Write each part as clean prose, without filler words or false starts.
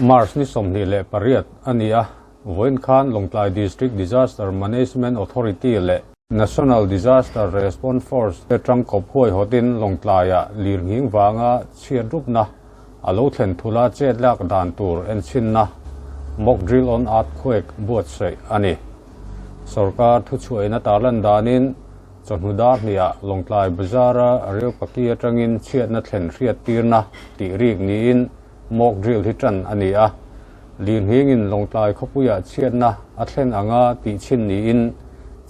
March ni 28 a ni a, vawiin khan Lawngtlai District Disaster Management Authority leh National Disaster Response Force te tangkawp huaihawtin Lawngtlaiah lirnghing vanga chhiatrupna a lo thlen thula chet lak dan tur enchhinna Mock Drill on Earthquake buatsaih a ni. Sorkar thuchhuahina tarlan danin chawhnu dar hniah Lawngtlai Bazar-a Areopagi atangin chhiatna thlen hriattirna tih rik niin Mock Drill hi tan a ni a. Lirnghingin Lawngtlai khawpuiah chhiatna a thlen anga tih chhin niin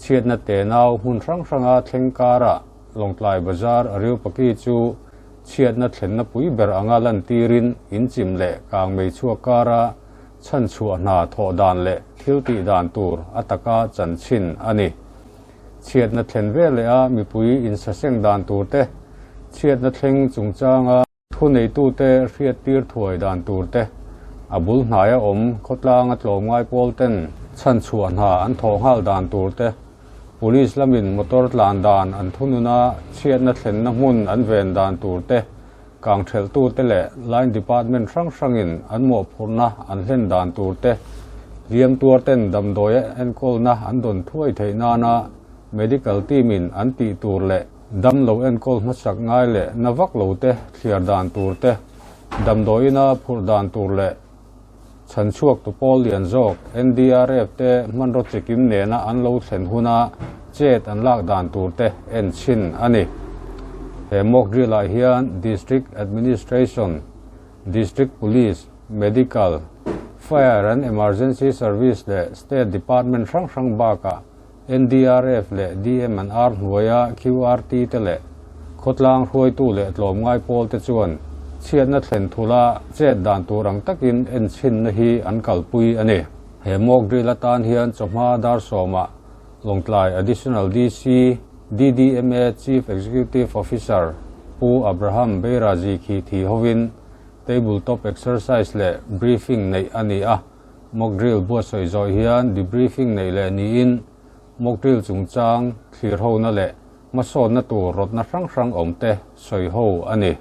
chhiatna tenau hmun hrang hranga thleng karah Lawngtlai Bazar Areopagi chu chhiatna thlenna pui ber anga lantirin inchim leh kangmei chhuak kara chhanchhuah hna thawh dan leh thil tih dan tur a taka chanchin a ni. Chhiatna thlen veleh a mipui insaseng dan tur te, chhiatna thleng chungchanga thuneitute hriattir thuai dan tur te, a bul hnaia awm khawtlanga tlawmngai pawl ten chhanchhuah hna an thawh nghal dan tur te, Police lamin motor tlan dan an thunun a, chhiatna thlenna hmun an ven dan tur te, kang thelhtute leh line department hrang hrangin an mawhphurhna an hlen dan tur te, hliam tuarten damdawi enkawlna an dawn thuai theih nana medical team in an tih tur leh damlo enkawl hmasak ngai leh na vak lo te thliar dan tur te, damdawiina phurh dan tur leh Chhanchhuaktu pawl lian zawk NDRF te hmanraw chikim nena an lo thlen huna chet an lak dan tur te en chhin a ni. He mock drill ah hian District Administration, District Police, Medical, Fire and Emergency Service leh State Department hrang hrang bakah NDRF leh DM&R hnuaia QRT te leh khawtlang hruaitu leh tlawmngai pawl te chuan chhiatna thlen thula chet dan tur ang takin enchhinna hi an kalpui a ni. He mock drill atan hian chawhma dar sawmah Lawngtlai Additional DC, DDMA Chief Executive Officer Pu Abraham Beirazi khi thi hovin Table Top Exercise leh Briefing neih a ni a. Mock drill buatsawi zawih hian debriefing neih leh niin mock drill chungchang thlir hona leh hmasawnna tur rawtna hrang hrang awmte sawi ho a ni.